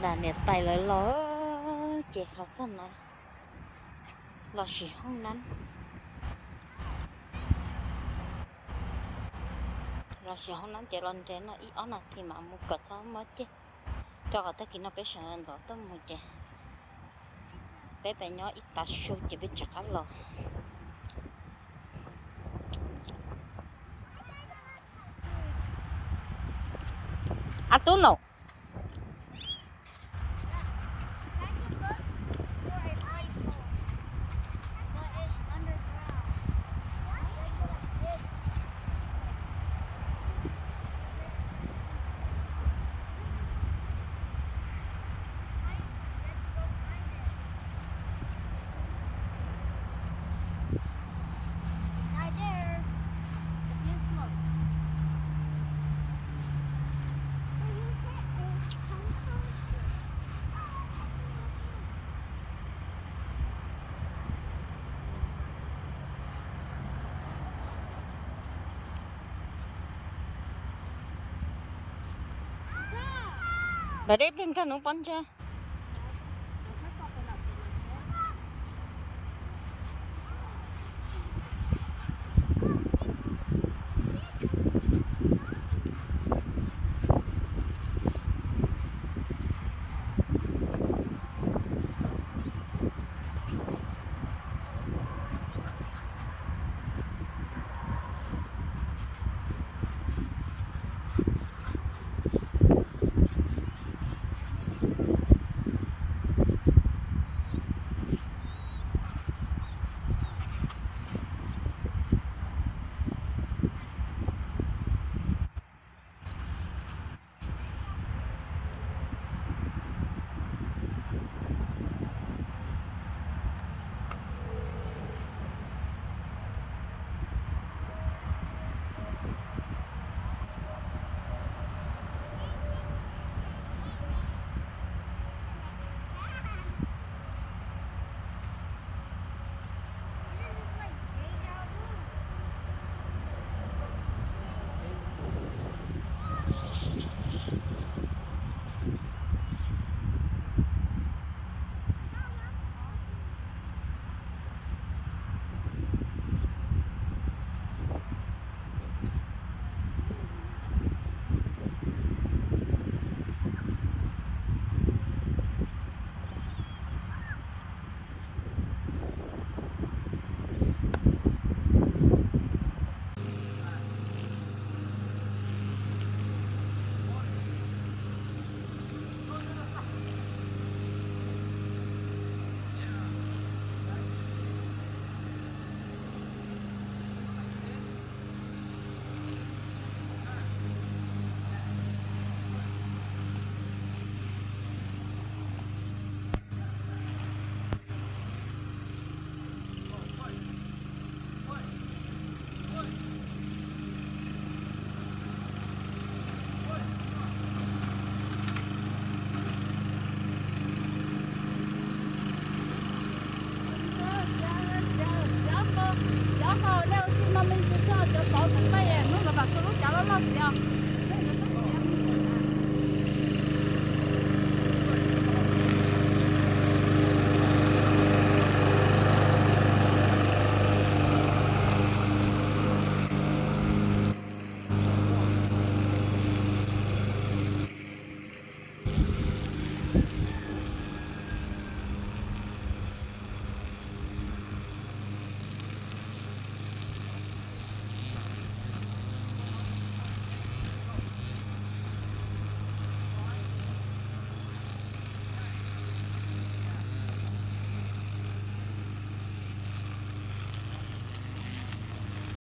Nram niam tais lawv los ces los txog no, los sim hoob nab, los sim hoob nab ces los nres no ib ob nas this mam mus kom txhob mob ceg, rau qhov tag kis no peb sawv ntxov tuaj mus ces peb pem nyob ib tav su ces peb rov qab los. A tub no. Lawv deb plig nkag nuv pob ntseg. Cov no nej ua si no me ntsis tso, cov tod txawm txaij hnub no mam tu lub cav loj loj xwb os.